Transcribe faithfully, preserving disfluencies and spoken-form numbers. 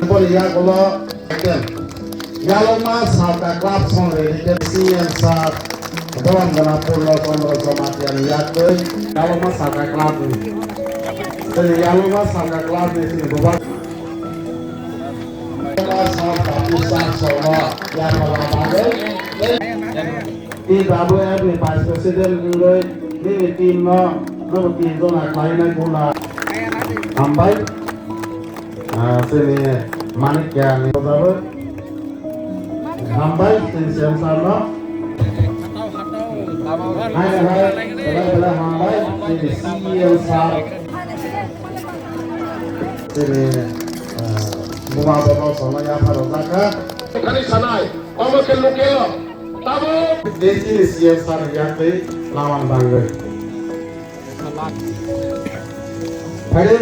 Boni yagulo Yaloma Salka Club song rwdi khe C M sir Bhavan Gana Purno Chandra Jamatia ni yak twi Yaloma Salka Club ni. Tei Yaloma Salka Club ni tini bubar. Yaloma Salka Pusa Soma Yaloma Bagwi. Tei Babu F ni Vice President wngwi nini team no nobo tin jona khlainai guna. Hambai. Ah, sini Manik Kaya ni jabo. Hambai, sini C M sir no. Hai, hai, belai, belai hambai, sini C M sir. Sini, ah, buma botol sono yapharo jaka. Kani sanai, omo ke lukelo. Tabo. Desi ni C M sir yakti lawan bangwi. Phaidi.